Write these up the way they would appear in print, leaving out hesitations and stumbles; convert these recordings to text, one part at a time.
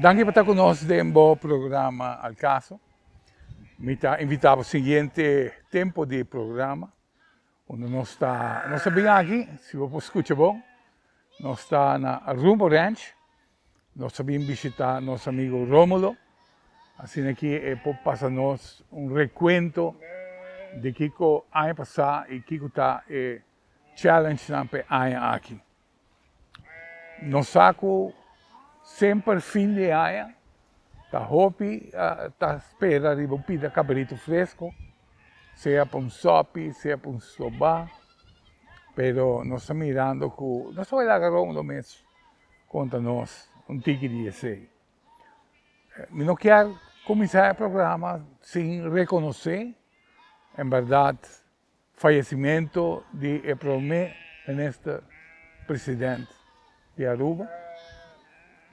Danki pa ta ku nos den bo programa Al Caso. Mi ta invitá bo siguiente tempo di programa unda nos ta nos ta bin aki, si bo por skucha bon, nos ta na Rumbo Ranch. Nos ta bin bishitá nos amigo Rómulo, asina ki e por pasa nos un rekuento di kiko aña pasá i kiko ta e challengenan pa e aña aki. Nos sa ku semper fin di aña ta hopi ta spera riba un pida kabritu fresco, sea pa un sòpi, sea pa un stobá, pero nos ta mirando ku nos ta bai laga Rómulo mes konta nos un tiki di esei. Mi no kier kuminsá e programa sin rekonosé en bèrdat Fayecimento di e prome minister president di Aruba,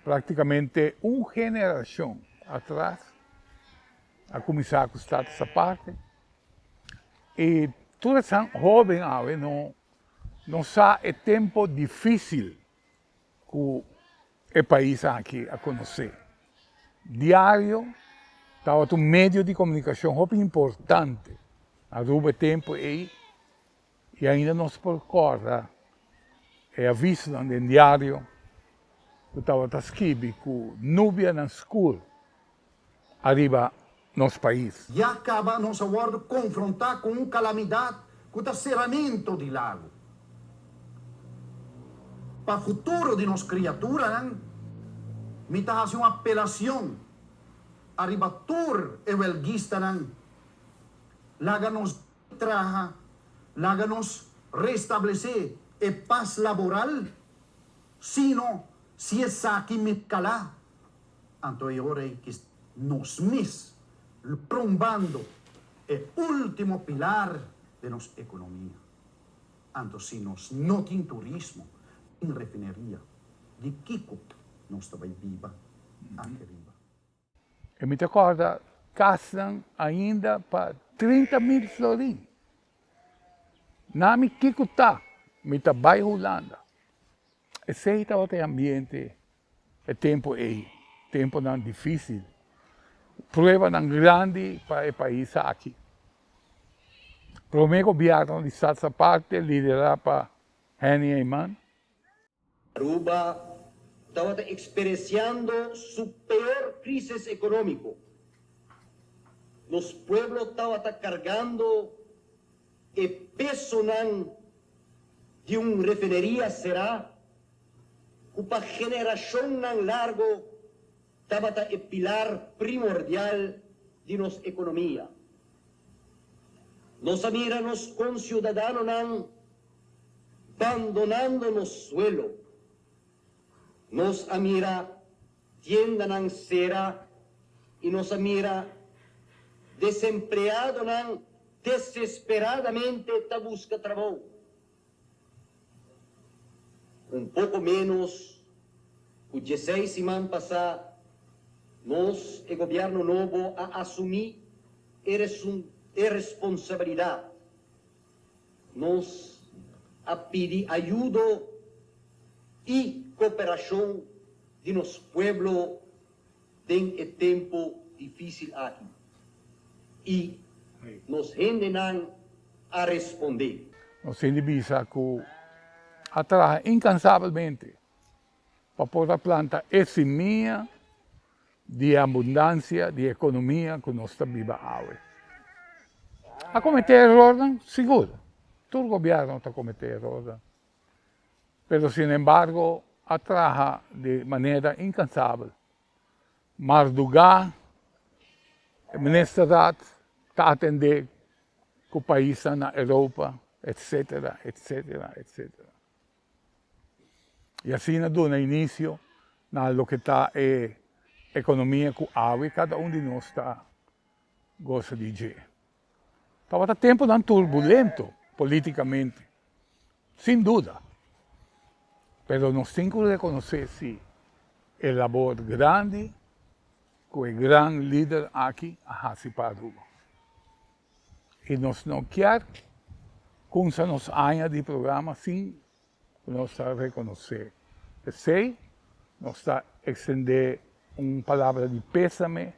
practicamente un generacion atras a cuminsa cu Status Aparte y tur esnan hoben awe no no sa e tempo dificil cu e pais aki a conoce. Diario tabata un medio di comunicacion hopi importante Aruba e tempo ey y ainda nos por corda e avisonan den diario cu tabata skibi cu nubianan scur ariba nos pais. Ya caba nos a wordo confronta cu un calamidad cu ta ceramento di lago. Pa futuro di nos criaturanan, mi ta haci un apelacion ariba tur e welguistanan, laga nos traha, laga nos restablece e paz laboral, sino si esaki mezcala Anto e ora ei kis nos mes lo rumbando e ultimo pilar den nos ekonomia. Anto si nos no tin turismo, tin refineria, di kiko nos ta bai biba aki riba? E mi ta kòrda kasnan ainda pa 30.000 florin. Na mi kiko ta, mi ta bai Hulanda. Esei tabata e ambiente E tempu ei, tempunan difísil, pruebanan grandi pa e pais aki. Promé gobièrnu di Staats Aparte, liderá pa Henny Eman. Aruba tabata eksperensiando su peor krisis ekonómiko. Nos pueblo tabata kargando e pesonan di un refineria será ku pa generashonnan largo tabata e pilar primordial di nos ekonomia. Nos a mira nos konsiudadanonan bandonando nos suelo. Nos a mira tiendanan sera i nos a mira desempleadonan desesperadamente ta buska trabou. Un poko ménos ku dieseis siman pasá nos, e gobièrnu nobo, a asumí e e responsabilidat. Nos a pidi ayudo i koperashon di nos pueblo den e tempu difísil aki. I nos hendenan a respondé. Nos tin di bisa ku a traha inkansabelmente pa por a planta e simia di e abundansia di ekonomia ku nos ta biba awe. A kometé erornan? Sigur, tur gobièrnu ta kometé erornan. Pero sinembargo a traha di manera inkansabel. Mardugá e ministerraad ta atendé ku paisnan na Europa, etcetera, etcetera, etcetera. I asina duna inisio na loke ta e ekonomia ku awe kada un di nos ta gosa di dje. Tabata tempunan turbulento politikamente, sin duda, pero nos tin ku rekonosé si e labor grandi ku e gran lider aki a hasi pa Aruba. I nos no kier kumsa nos aña di programa sin ku nos ta rekonosé. P'esei nos ta ekstendé. Un palabra di pésame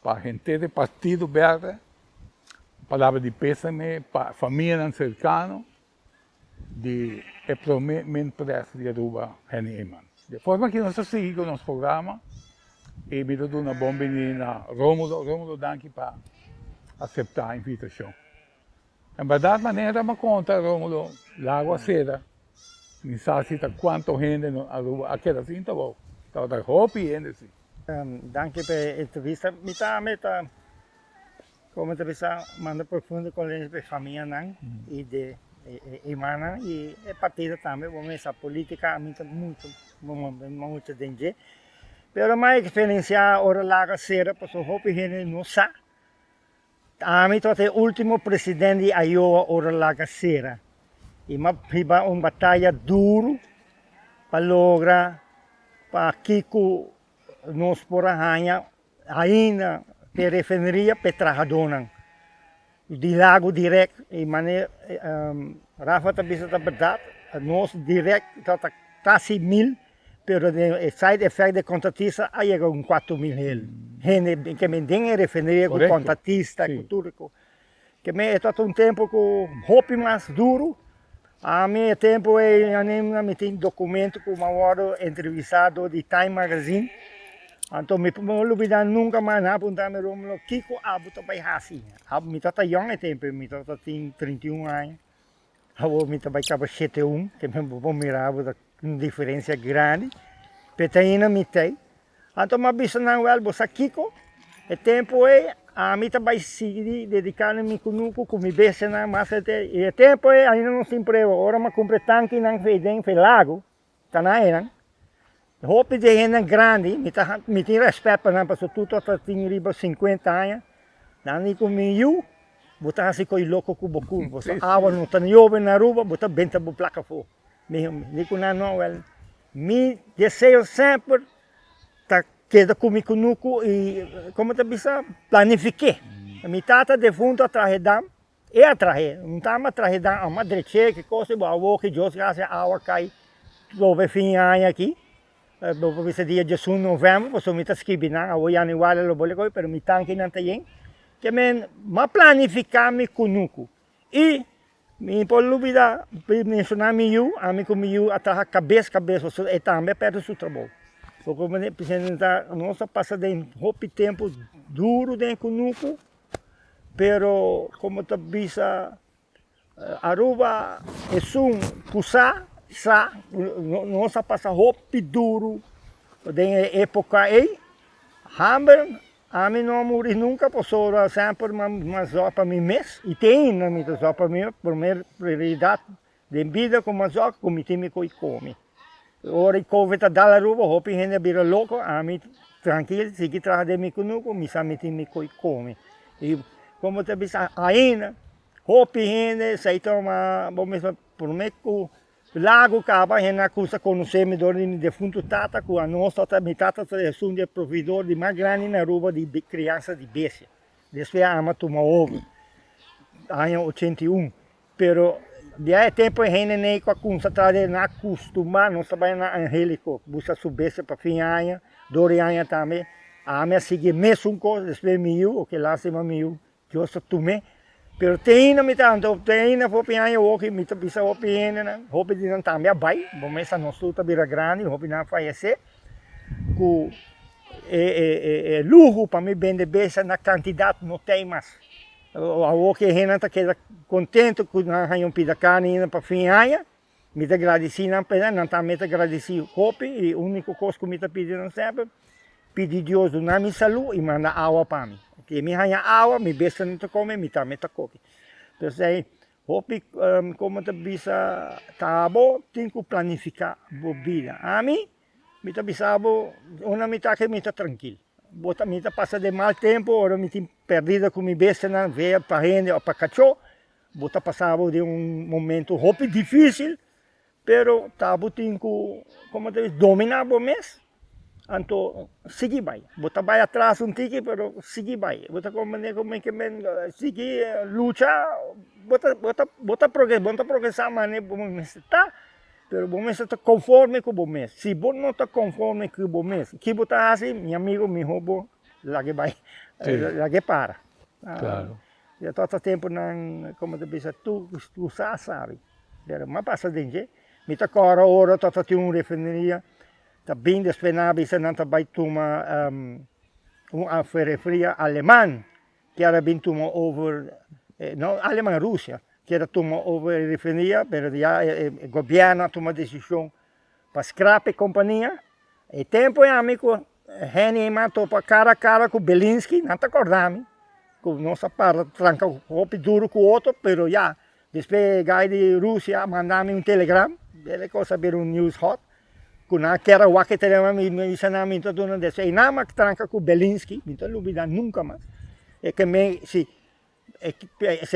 pa henter di Partido Berde, un palabra di pésame pa famianan serkano di e prome Minpres di Aruba, Henny Eman. Di forma ki nos ta sigui ku nos programa i mi ta duna bon bini na Romulo. Romulo danki pa aseptá invitashon. En bèrdat manera mi a konta Romulo, Lago a sera, mi sa si ta kuantu hende na Aruba a keda sin tabou, tabata hopi hende si. Danki pa e entrevista. Mi tambe ta, como ta bisa, manda profundo condolencia pa e famianan y de e hermannan y e partido tambe. Bo mesa politica a mi ta mucho, mucho den dje. Pero mi a experiencia ora Lago a sera pasobra hopi hende no sa. Ami tabata e ultimo president di Iowa ora laga sera y m'a hiba un bataya duru pa logra pa kico nos por a haña ainda p'e refineria p'e trahadónan di lago direct y mane Rafa ta bisa ta berdad nos direct tabata casi mil. Pero den e side effect de contratista a yega un 4000 hende ke men den e refineria ku contratista ku tur ku ke men e tabata un tempo ku hopi mas duru ami e tempo ei mi tin documento ku mi a wòrdu entrevista dor di Time Magazine anto mi no lubida nunka mas nan a puntra mi Romulo kiko abo ta bai hasi mi tabata yòn e tempo ei mi tabata tin 31 aña. Awor mi ta bai kaba shete un, ke mi bo por mira bo ta un diferensia grandi, pero te ainda mi t'ei. Anto mi a bisa nan, wèl bo sa kiko, e tempu ei ami ta bai sigui dediká na mi kunuku ku mi bestianan mas ete, i e tempu ei ainda nos tin prueba, ora mi a kumpra e tankinan fei den fei lago, ta na einan, hopi di e hendenan grandi, mi ta mi tin rèspèt pa nan pasobra tur ta tin riba sinkuenta aña, nan di ku mi yu, bo ta hasi koi loko ku bo kurpo, pasobra awa no ta yobe na Aruba, bo ta benta bo plaka afó. Mi di ku nan no, wèl, mi deseo semper ta keda ku mi kunuku i komo ta bisa, planifiké. Mi tata defuntu a traha e dam, E a trahe, un tamba a trahe dan a madreche ki kos bo awo ki Dios gracia awa kai trobe fin aña aki, bo por bisa dia diesun november pasobra mi ta skibi nan awo januari lo bole koe pero mi tankinan ta yen, ke men m'a planifica mi kunuku i mi por lubida menshona mi yu, ami ku mi yu a traha kabes kabes pasobra e tambe a perde su trabou, nos a pasa den hopi tempu duru den kunuku. Pero como ta bisa Aruba esun cu sa, sa, nos a pasa hopi duro den e epoca ey. Hamber ami no a muri nunca pasobra semper mi a zorg pa mi mes y te ainda mi ta zorg pa mi mes, primer prioridad Den bida ku mazòk ku mi tin mi ku i komi. Ora i covid a dal Aruba hopi hende a bira loko, ami trankil sigui traha den mi kunuku, mi sa mi tin mi ku i komi. I komo ta bisa ainda hopi hende sa i tuma bo mes prome ku lago kaba hende a kusa konosé mi dor di mi defuntu tata ku anos tabata mi tata ta esun di e proveedor di mas grandi na Aruba di kriansa di bestia. Despues a ama tuma over aña 81. Pero bia e tempo e hende nei ku a kumsa traha den nan a kustumá, nos ta bai na Angelico buska su bestia pa fin aña, dor di aña tambe. Ami a sigui e mesun kos, despues mi yu, oke lástima mi yu, Dios ta tum'é. Pero te ainda mi ta, anto te ainda hopi aña awoki mi ta bisa hopi hendenan, hopi di nan tambe a bai, bo mesa nos tur ta bira grandi, hopi nan a fayesé, ku e luho pa mi bende bestia na kantidat no t'ei mas. Awor ku e hendenan ta keda kontentu ku nan haña un pida karni ainda pa fin aña, mi ta gradisí nan pa esei, nan tambe ta gradisí hopi i úniko kos ku mi ta pidi nan semper, pidi Dios duna mi salú i manda awa pa mi. Ke mi haña awa, mi bestianan ta kome, mi tambe ta koke. P'esei hopi komo ta bisa ta abo tin ku planifiká bo bida. Ami Mi ta bisa bo, unda mi ta aki mi ta trankil. Bo ta, mi ta pasa den mal tempu ora mi tin perdida ku mi bestianan, vea pa hende òf pa kachó, bo ta pasa bo den un momento hopi difisil, pero ta bo tin ku, komo ta bisa, dominá bo mes, anto sigui bai. Bo ta bai atras un tiki, pero sigui bai. Bo ta komprendé ku mi ke men sigui lucha, bo ta, bo ta, bo ta progresá, bo no ta progresá manera bo mester ta. Pero bo mester ta konforme ku bo mes. Si bo no ta konforme ku bo mes, ki bo ta hasi, mi amigo, mihó bo lag'e bai, lag'e para. Claro. Ya tot a tempunan, komo ta bisa, tur ku sa sabi. Pero m'a pasa den dje. Mi ta kòrda ora tot a tin un refineria, ta bin despues nan a bisa nan ta bai tuma un refineria aleman. Kier a bin tuma over, no Aleman, Rusia, kier a tuma over e refineria, pero ya e gobierno a tuma decision pa scrap e compania. E tempo e ami cu Henny e man topa cara a cara cu Belinsky, nan ta corda mi, cu nos a parla tranca hopi duro cu otro, pero ya, despues e guy di Rusia a manda mi un telegram, e cosa a bira un news hot, Ku nan a kere wak e tereno mi bisa nan mi ta duna deseo i nan a tranka ku Belinsky mi ta lubida nunka mas e ke me si e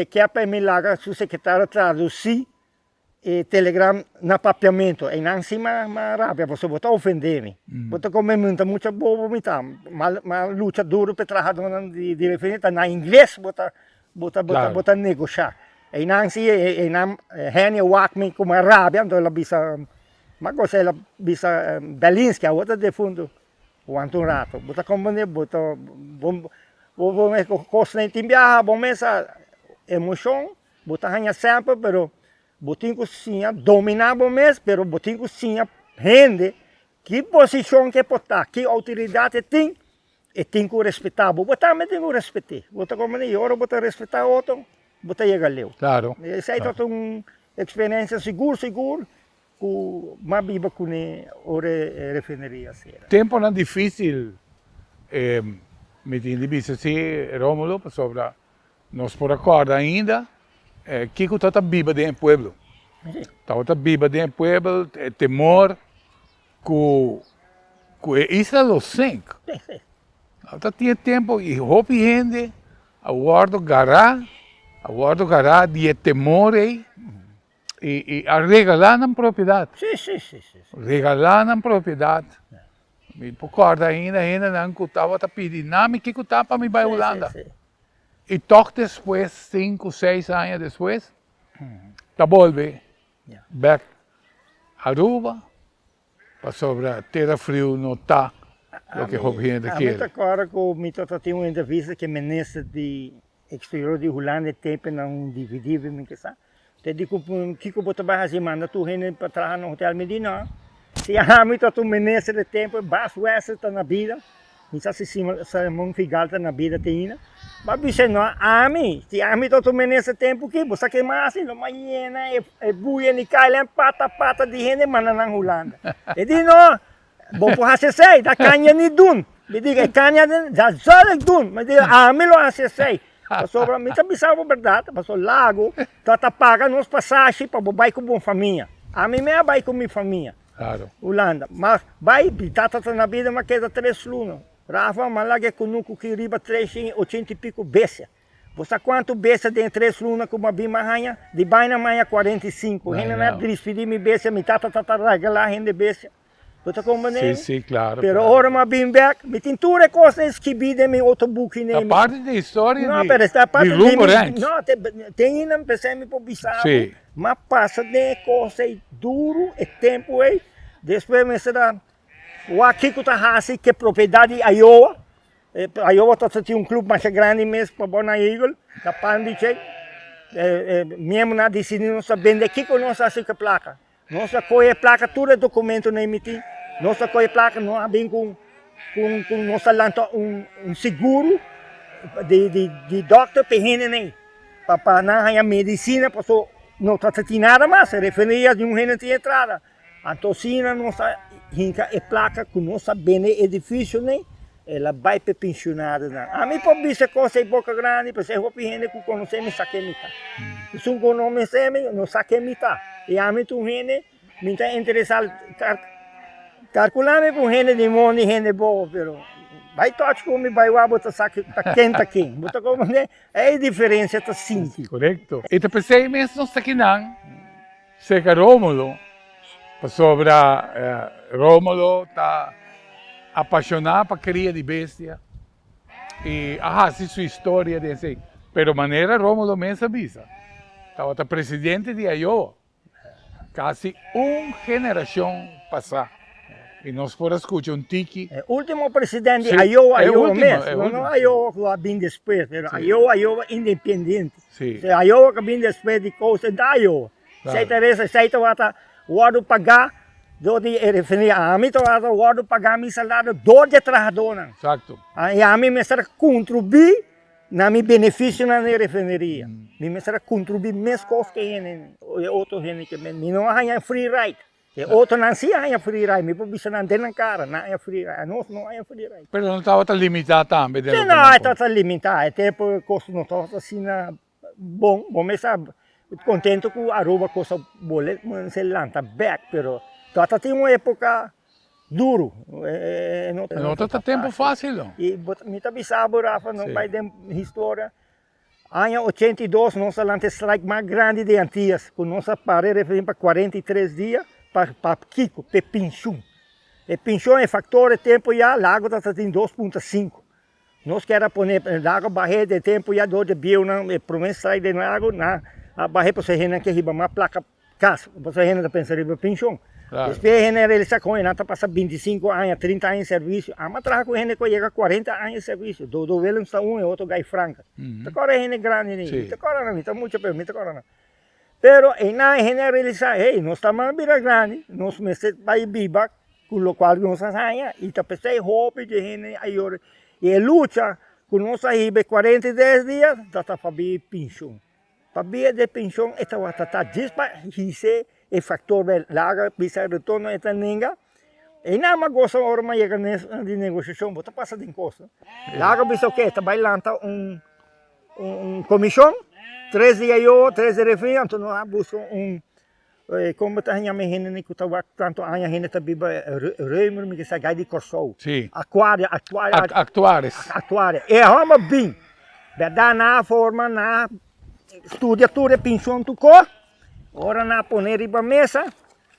ke pa mi laga su sekretario tradusi e telegram na papiamentu i nan si m'a rabia pasobra bo ta ofende mi bo ta kome mi ta mucha bobo mi ta m'a lucha duru pa e trahadónan di refineria ta na ingles bo ta Bo ta bo ta negosha. Einan si einan Henny a wak mi ku mas rabia anto el a bisa mas cosa el a bisa Belinsky awor ta defuntu wanta un rato bo ta komprende bo ta bo bo kosnan tin biaha bo mes a emoshon bo ta haña semper pero bo tin ku siña domina bo mes pero bo tin ku siña hende ki posishon ke por ta ki outoridat e tin. E tin ku respetá bo, bo tambe tin ku respet'é. Bo ta komprendé? I ora bo ta respetá otro, bo ta yega leu. Klaro. Esei ta un eksperensia sigur sigur ku m'a biba kuné ora e refineria sera. Temponan difísil, mi tin di bisa si, Rómulo, pasobra nos por a kòrda ainda kiko tabata biba den e pueblo. Tabata biba den e pueblo e temor Ku ku e isla lo sink. Ta tin e tempo i hopi hende a wòrdu gará, a wòrdu gará di e temor ei i i a regalá nan propiedat. Regalá nan propiedat. Mi por kòrda ainda hendenan ku tabata pidi nami kiko ta pa mi bai Hulanda. I tòg despues, sinku, seis aña despues, ta bolbe Bek Aruba pasobra tera friu no ta loke hopi hende kere. Ami ta kòrda ku mi tabata tin un entrevista ku e minister di eksterior di Hulanda e tempu na un dvd mi ke sa. Te di ku kiko bo ta bai hasi manda tur hende pa traha na hotel mi di no. Si ami tabata un minister e tempu Bas Wester ta na bida. Mi sa si Simon Figal ta na bida te ainda. Bo a bisa no ami, si ami ta tuma en ese tempu aki, bo sa ke mas lo mas yena e buya ni KLM pata pata di hende manda nan Hulanda. E di no, bo por hasi esei, da kanja ni dun. Mi di e kanja dat zal ik doen. Mi di ami lo hasi esei. Pasobra mi ta bisa bo berdad, pasobra lago ta ta paga nos pasashi pa bo bai ku bo famia. Ami mi a bai ku mi famia. Claro. Hulanda. Ma bai, mi tata ta na bida, m'a keda tres luna. Rafa, m'a laga e kunuku ki riba tres shen i ochenta i piko bestia. Bo sa kuantu bestia den tres luna ku m'a bin m'a haña? Di baina m'a haña 45. Hende nan a dispidí mi bestia, mi tata ta ta regalá hende bestia. Bo ta komprendé mi? Sí, sí, claro, Pero claro. ora m'a bin bèk, mi tin tur e kosnan skibí den mi otro buki Ta nei. parti di historia No, di, pero ta di parti di Rumbo mi, Ranch. no, te, ten hende p'esei mi por bisa bo. Sí. M'a pasa den e kos ei duru e tempu ei, despues mester a wak kiko ta hasi ku e propiedat di Iowa. Iowa ta tin un club masha grandi mes pa bo na Eagle, na Palm Beach ei. Miembronan a disidi nos ta bende kiko nos ta hasi ku e plaka. Nos a kohe e plaka, tur e dokumentonan emití, nos a kohe e plaka, nos a bin ku ku nos a lanta un seguro di di dòkter pa e hendenan ei, pa pa nan haña medisina pasobra no ta tin nada mas, refineria niun hende tin entrada. Anto asina nos a hinka e plaka ku nos a bende e edifisionan ei, el a bai pa e pensionadonan. Ami por bisa kos ei boka grandi, pasobra e hopi hende ku konosé mi sa ken mi ta. Esun ku no konosé mi no sa ken mi ta. I ami ta un hende, mi ta interesá kalkulá mi ku un hende di mondi, hende bobo, pero bai touch ku mi, bai wak bo ta sa ta ken ta ken. Bo ta komprendé? Ei diferensia ta sinti. Korekto. I ta p'esei mes nos ta kinan serka Rómulo, pasobra Rómulo ta apashoná pa kria di bestia i a hasi su historia den esei. Pero manera Rómulo mes a bisa, tabata presidente di Iowa. Kasi un generashon pasá i nos por a skucha un tiki. E ultimo presidente di Iowa, Iowa mes, no no Iowa ku a bin despues, pero Iowa, Iowa independiente. Iowa ku a bin despues di kos e ta Iowa. Esei ta resa, esei tabata wòrdu pagá dor di e refineria. Ami tabata wòrdu pagá mi salario dor di e trahadónan. I ami mester a kontribuí Na mi beneficionan e refineria. Mi mester a contribui mes cos ke hende, e otro hende ke mi no a haña free ride. E otronan si a haña free ride, mi por bisa nan den nan cara, nan a haña free ride, anos no a haña free ride. Pero no tabata limita tambe den loke nan por. Si no, e tabata limita, e tempo e cos no tabata asina bon, bo mes a contento cu Aruba cos a bole se lanta bek, pero tabata tin un epoca Duru. No ta ta tempu fácil no. I mi ta bisa bo Rafa, no bai den historia, aña 82 nos a lanta e strike mas grandi di Antillas, ku nos a para e refineria pa 43 dia, pa pa kiko? Pa e penshun. E penshun, e faktor, e tempu ya, Lago ta ta tin 2.5. Nos kier a pone Lago bah'é den tempu ya dor di bieunan, e prome strike den Lago, nan a bah'é pasobra e hendenan ke hiba mas plaka Cas, pasobra hende ta pensa riba penshon. Despues e hende a realisa con e nan ta pasa 25 aña, 30 aña di servicio. Amo a traha cu hende cu a yega 40 aña di servicio. Dodo Willems ta un, e otro Guy Franken. Ta corda e hende grandi ni. Mi ta corda nan, mi ta mucha pero mi ta corda nan. Pero einan e hende a realisa, hey, nos ta mas bira grandi, nos mester bay biba cu locual nos a haña. Y ta pesey hopi di hende a yora. Y e lucha cu nos a hiba e 43 dia ta ta pa biba penshon. Pabia di e penshon e tabata ta djis pa hise e faktor den laga bisa retorno e ta nenga. E nan a gosa ora mi a yega nes di negoshashon bo ta pasa den kos. Laga bisa oke ta bai lanta un un komishon tres di ayo tres di refri anto nos a buska un kon bo ta yama e hende ku ta wak tantu aña hende ta biba reumer mi kisa gai di Kòrsou akuario aktuaris aktuario e hòmber bin bèrdat nan a forma nan a studia tur e penshon tur kos ora nan a pone riba mesa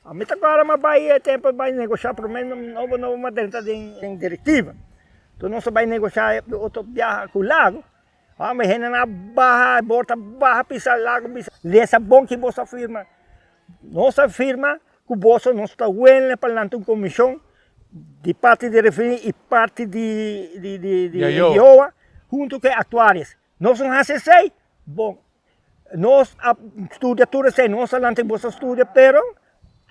ami ta kòrda mi a bai e tempu bai negoshá promé nobo nobo mi a drenta den direktiva enton nos a bai negoshá otro biaha ku lago. Homber, hendenan a baha, e bor ta baha pisa lago bisa, lesa bon ki boso a firma. Nos a firma ku boso nos ta wele pa lanta un komishon di parti di refineria i parti di di di di Jehowa huntu ku e aktuaris. Nos no hasi esei? Bon, nos a studia tur esei, nos a lanta i boso a studia, pero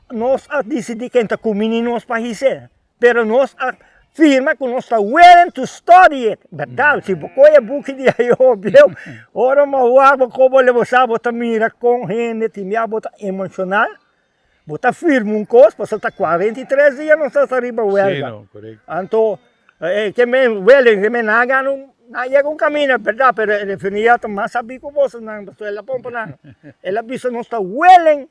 nos a disidí ken ta kumini nos pa his'é. Pero nos a firma ku nos ta willing to study it. Berdad, si bo kohe e buki di ayo bieu, ora bo wak bo kobo le bo sa bo ta mira kon hende tin bia bo ta emoshonal, bo ta firma un kos pasobra ta 43 dia nos ta riba welga. Anto ke men willing ke men nan a gana un nan a yega un kaminda berdad pero e refineria ta mas sabí ku bosonan pasobra el a pompa nan. El a bisa nos ta willing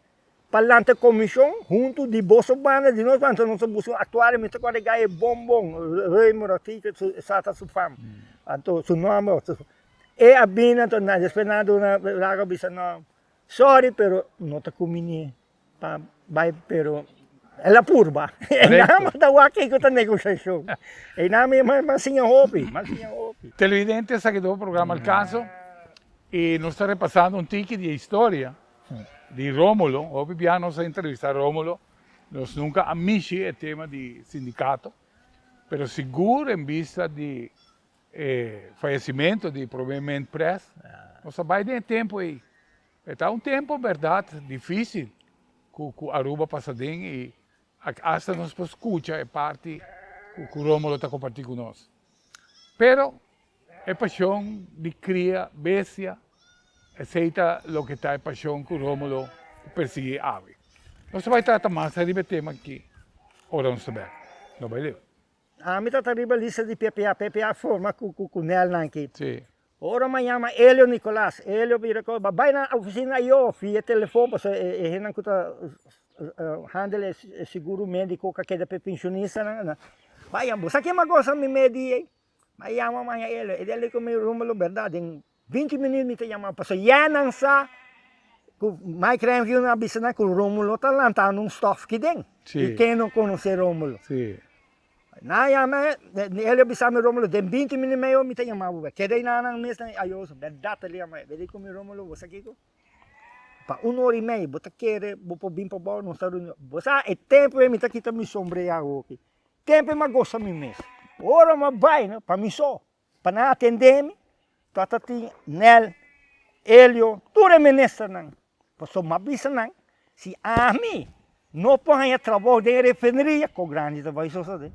Pa lanta komishon huntu di boso banda di nos banda nos a buska un aktuario mi ta kòrda e gai e bon bon Römer of kiko sa ta su fam anto su nòmber e a bini anto despues nan a duna laga bisa no sorry pero no ta kumini pa bai pero el a purba e nan ta wak kiko ta negoshashon e nan mi a siña hopi mi a siña hopi. Televidente esaki ta un programa al caso y nos ta repasando un tiki di e historia Di Romulo, hopi bia nos a entrevista Romulo, nos nunca a mishi e tema di sindicato, pero sigur en bista di e fallecimento di Prome Ment Pres, nos a bay den e tempo ey. E ta un tempo berdad dificil cu cu Aruba pasa den y hasta nos por scucha e parti cu cu Romulo ta comparti cu nos. Pero E pasion di cria bestia, esey ta loke ta e pasion cu Romulo ta persigui awe. Nos ta bay trata mas riba e tema aki ora nos ta bek. No bay leu. Ami ta ta riba lista di PPA, PPA forma cu cu Nelnan aki. Si. Ora mi a yama Elio Nicolas, Elio bira cu bay na oficina ayo, fia telefon pasobra e hendenan cu ta handle e seguro medico cu a keda pa e pensionistanan. Bay, bo sa kima cosa mi medi ey? Mi a yama maña el, e dele ku mi Romulo berdad den 20 minuut mi ta yama pasobra ya nan sa ku Mike Renville a bisa nan ku Romulo ta lantando un stof kiden. Sí. I ken no konosé Romulo? Sí. Nan a yama el a bisa mi Romulo den 20 minuut medio mi ta yama bo bek. Keda ei nan nan mes nan ayoso berdad ta yama e. Dele ku mi Romulo bo sa kiko? Pa un ora i mei bo ta kere bo por bin pabou nos ta reuni. Bo sa e tempu ei mi ta kita mi sombré awoki. Tempu ei mi a gosa mi mes. Ora mi a bai no pa mi so, pa nan atendé mi, tabata tin Nel, Elio, tur e ministernan. Pasobra mi a bisa nan, si ami no por haña trabou den e refineria, ko grandi ta bai sosodé.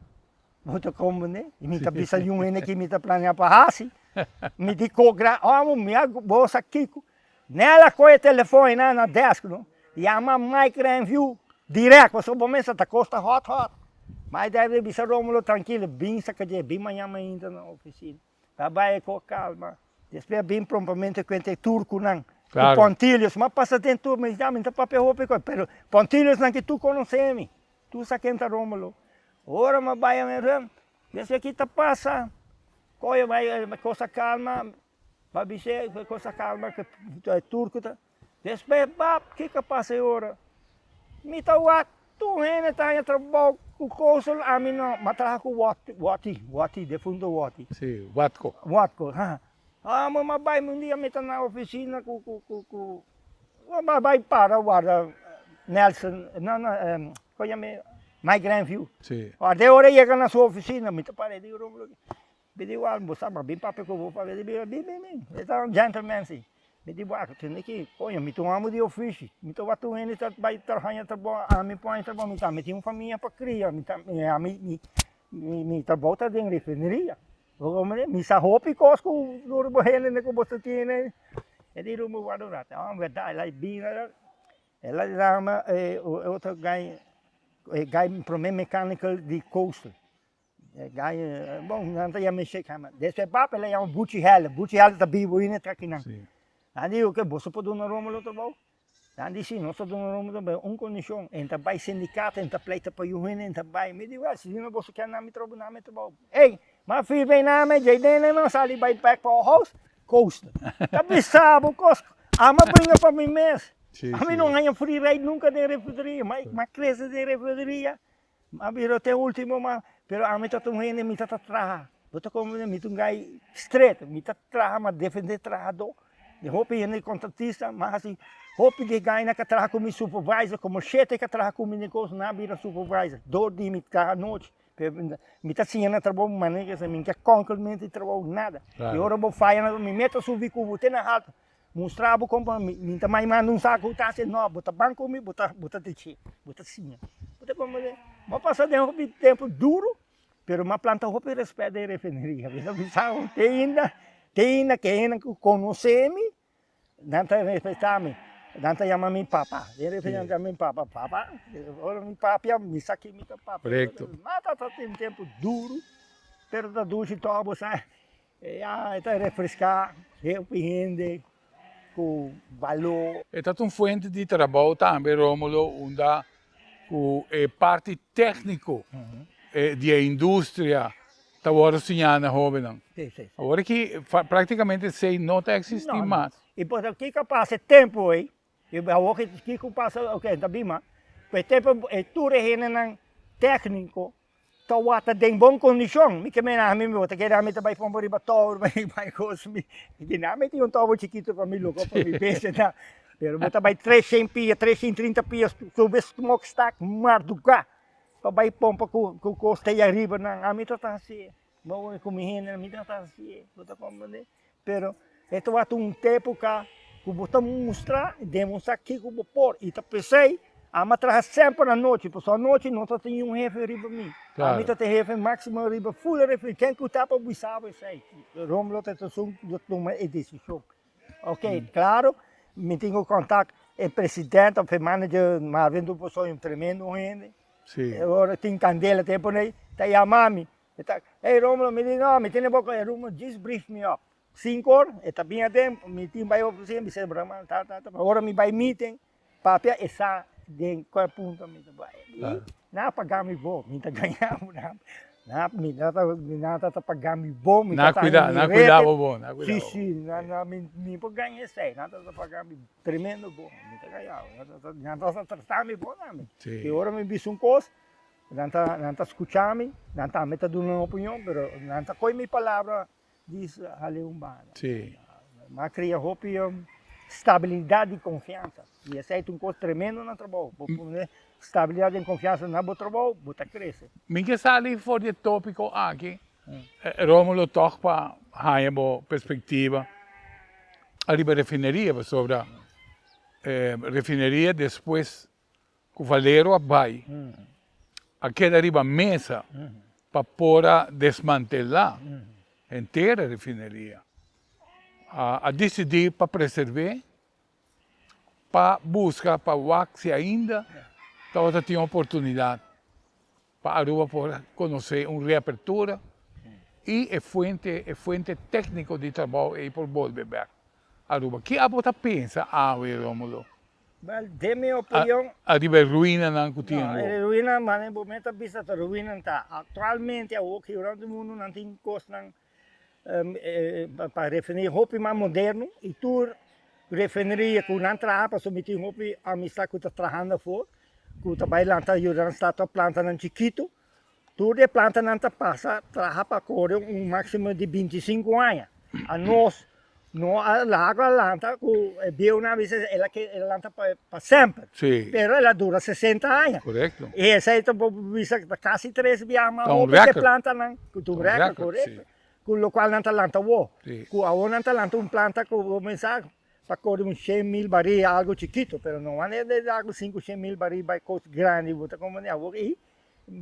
Bo ta komprendé? I mi ta bisa yun hende ki mi ta planea pa hasi. Mi di ko grandi, amo mi a bo sa kiko. Nel a kohe e telefon einan na desk no, yama Mike Renview direct pasobra bo mester ta kosta hot hot. Mike debe bisa Romulo trankilo, bin sa kadje, bin mañan mainta na ofisina. Ta bai ku kalma. Despues a bin prompamente kuenta e turkunan ku Pontilius. M'a pasa den tur, mi di, mi ta papia hopi ku pero Pontiliusnan ki tur konosé mi. Tur sa ken ta Romulo. Ora m'a bai a mira, despues ki ta pasa, koyo bai kosa kalma, m'a bis'é kosa kalma ku e turku ta. Despues bap, kiko a pasa e ora? Mi ta wak tur hende ta haña trabou ku Coastal, ami no, m'a traha ku Watty, Watty, Watty, defunto Watty. Si, Watco. Watco, ha. Amo m'a bai un dia mi ta na oficina ku ku ku ku m'a bai para warda Nelson, no no, kon yama Mike Grenview. Si. Warda e ora e yega na su oficina, mi ta para e di Romulo. Mi di wak, bo sa ma bin papia ku bo papia di bin bin bin, e ta un gentleman si. Mi di wak, tende ki, koño mi ta un amo di ofishi, mi ta wak tur hende ta bai haña trabou, ami por haña trabou, mi tambe tin un famia pa kria, mi ta ami mi mi trabou ta den refineria, bo comprende? Mi sa hopi kos ku tur bo hende ku bo ta tene. E di rumbo wak un rato, oh berdad, el a bin, el a yama e otro guy, e guy prome mechanical di Coastal. E gai, bon, nan ta yama e shake hammer. Despues papa el a yama Buchi Heller. Buchi Heller ta bibu ainda ta akinan. Sí. Nan di, oke, boso por duna Romulo trabou? Nan di, si, nos ta duna Romulo trabou, pero un kondishon, en ta bai sindikato, en ta pleita pa yu hende, en ta bai. Mi di, wèl, si no boso kier na mi trabou, na mi trabou. Ey, m'a firma e name, djei den nan a sali bai bèk pa house, Coaster. Ta bisa bo kos, ami a bringa pa mi mes. Sí, Ami sí. no haña free ride nunka den refrigeria, m'a krese den refrigeria. A bira te ultimo ma, pero ami ta un hende mi ta ta traha. Bo ta comprende? Mi ta un guy straight, mi ta traha ma defende trahadó. Di hopi hende kontratista, ma hasi hopi di e guynan ka traha ku mi supervisor, komo shete ka traha ku mi den kos, nan a bira supervisor dor di mi traha anochi. Pero mi ta siña nan trabou manera ke mi no ke konkel mente di trabou nada. I ora bo faya nan mi meta subi ku bo te na haltu. Mustra bo kon pa mi ta mai manda un saku ta hasi no bo ta ban ku mi bo ta bo ta techi bo ta siña bo ta komprende bo a pasa den hopi tempu duru pero mi a planta hopi respet den refineria mi ta bisa bo te ainda te ainda ke hende ku konosé mi nan ta respetá mi nan ta yama mi papa den refineria nan ta yama mi papa papa ora mi papia mi sa ki mi ta papia ma ta tin tempu duru pero ta dushi tòg bo sa. Ya e ta refreská hopi hende ku balor. E ta un fuente di trabou tambe, Romulo, unda ku e parti tékniko di e industria ta wòrdu siñá na hóbennan. Awor aki práktikamente esei no ta eksistí mas. I por kiko a pasa e tempu ei, i awor kiko pasa, oke ta bin mas, ku e tempu ei tur e hendenan tékniko Ta wata den bon kondishon. Mi ke mena ami mi bo ta kere ami ta bai pompa riba tower bai bai kos mi kina mi tin un tower chikitu pa mi loko pa mi bestia ta pero bo ta bai treshen pia treshen trinta pia subi smokestack marduga pa bai pompa ku ku kos te ariba nan ami ta ta hasi bo ku mi hende mi ta ta hasi bo ta komprende pero e ta wata un epoka ku bo ta mustra demostra kiko bo por i ta p'esei ami a traha semper anochi pasobra anochi no ta tin un hefe riba mi ami ta tin hefe maximo riba ful e refri ken ku ta pa bisa bo esei Romulo ta esun ku ta tuma e desishon ok klaro mi tin ku kontak e presidente of e manager Marvin Duposoy un tremendo hende ora tin kandela ta e pone ta yama mi E ta, Hey Romulo, mi di, no, mi tene bo e Romulo just brief me up. Sinku or, e ta bin aden, mi tin bai oficina, mi sey broma, ta, ta, ta, ora mi bai meeting, papia e sa den cual punto mi ta bai. I nan a paga mi bo, mi ta gaña bo, nan, nan, mi nan ta, nan ta paga mi bo, mi Nan ta cuida, mi nan cuida rete. bo bon, nan cuida Si, bo si, nan, nan, mi, mi por gaña esey, nan ta paga mi tremendo bon, mi ta gaña bo, nan ta, nan ta trata mi bon tambe. Si. I ora mi bisa un cos, Nan ta nan ta skucha mi, nan tambe ta duna un opinion, pero nan ta kohe mi palabra dis hale un banda. Sí. Mi a kria hopi Stabilidat di konfiansa. I esei ta un kos tremendo na trabou. Bo pone stabilidat den konfiansa na bo trabou, bo ta krese. Mi ke sali for di e topiko aki, Romulo, tòg pa haña bo perspektiva ariba refineria, pasobra refineria despues ku Valero a bai a keda riba mesa pa por a desmantelá henter e refineria. A disidí pa preserv'é, pa buska pa wak si ainda tabata tin oportunidat pa Aruba por konosé un reapertura i e fuente e fuente tékniko di trabou ei por bolbe bèk Aruba. Ki abo ta pensa awe, Romulo? Wel, den mi opinion. Ariba e ruinanan ku tin awor. No, e ruinanan, mane bo mester bisa ta ruinanan ta. Aktualmente awor ki rònt di mundu nan tin kosnan pa refineria hopi mas moderno i tur refineria ku nan traha pasobra mi tin hopi amistad ku ta trahando afor ku ta bai lanta yuda nan start plantanan chikitu. Tur e plantanan ta pasa traha pa kore un máksimo di 25 aña. Anos no a lago a lanta ku e bieunan a bisa el a ke el a lanta pa pa semper. Sí. Pero el a dura 60 aña. Korekto. I esei ta bo bisa ta kasi tres biaha mas Ta un hopi ku e rèkòrt. plantanan, ku ta un Ta un rèkòrt, rèkòrt, korekto. sí. Ku lokual nan ta lanta awor. Sí. Ku awor nan ta lanta un planta ku bo mensa pa kore un 100.000 barí algu chikitu, pero no wan e algu sinku 100.000 barí bai kos grandi bo ta komprende awor i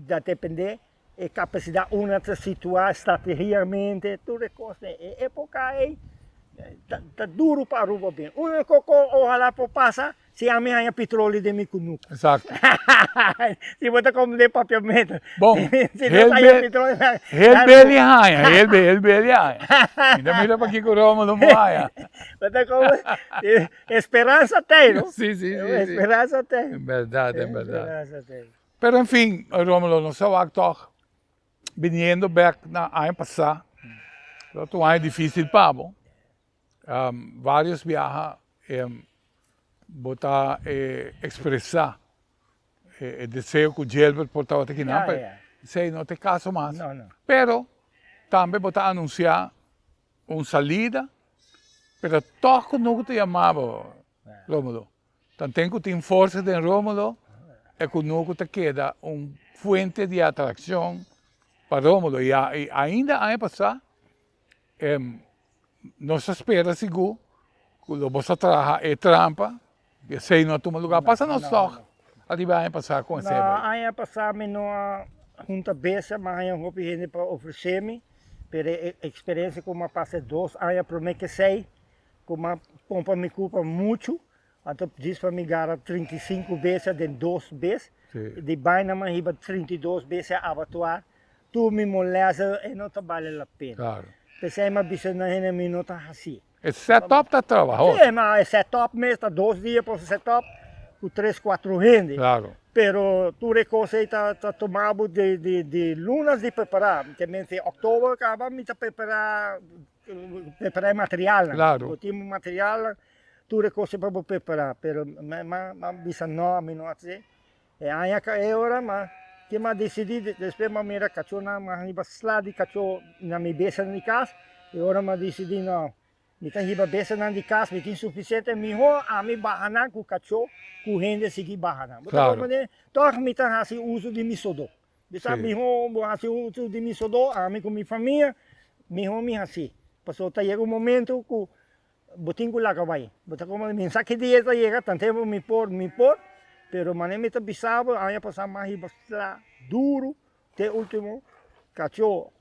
Ta depende e capacidad unda ta situa strategiamente tur e cosnan e epoca ey ta duro pa Aruba bin unico cu ohala por pasa si ami haya petroleo den mi cunucu Exacto. si bo ta comprende papiamento Bon, si no haya petroleo na Heel beli haya, heel heel beli haya. Mi ta mira pakico Romulo no haya. Bo ta comprende esperanza t'ey no Si, si, si, si. Esperanza t'ey. En berdad, en berdad. Esperanza t'ey. Pero en fin, Romulo, nos a wak tòg biniendo bèk na aña pasá, lo ta un aña difísil pa bo. Vários biaha bo ta ekspresá e deseo ku Gilbert por tabata kinan, pero esei no ta e kaso mas. Pero tambe bo ta anunsiá un salida, pero tòg ku no ku ta yama bo, Romulo. Tanten ku tin forsa den Rómulo, e kunuku ta keda un fuente di atrakshon pa Rómulo. I ainda aña pasá nos a spera sigur ku lo boso a traha e trampa, i esei no a tuma lugá. Pasa nos tòg ariba aña pasá kon esei a bai. No, aña pasá mi no a hunta besa, mi a haña hopi hende pa ofresé mi, pero e eksperensia ku mi a pasa e dos aña promé ku esei, Ku m'a pompa mi kupa muchu, anto djis pa mi gara 35 bestia den dos bes, di baina m'a hiba 32 bestia abatuar, tur mi molèster e no ta bale la pena. P'esei m'a bisa nan hende mi no ta hasié. E set up ta trabahoso. Sí, ma e set up mes ta dos dia pa set up ku tres kuatro hende. Pero tur e kos ei ta tuma bo di lunas di prepará. Te mente òktober kaba mi ta prepará Prepará e materialnan. Claro. Bo tin materialnan, tur e kos pa bo prepará, pero m'a bisa no, mi no hasi. E aña ka e ora m'a ke m'a disidí, despues m'a mira kachónan, m'a hiba sla di kachó na mi besanan di kas, e ora m'a disidí no, mi ta hiba besanan di kas, mi tin sufisiente, mihó ami baha nan ku kachó ku hende sigui baha nan. Bo ta komprendé? Tòg mi ta hasi uso di mi sodó. Bisa mihó bo hasi uso di mi sodó, ami ku mi famia, mihó mi hasi. Pasobra ta yega un momento ku bo tin ku laga bai. Bo ta komo mi sa ki dia ta yega, tan tempu mi por, mi por, pero manera mi ta bisa bo, aña pasá mi a hiba sla duru te ultimo kachó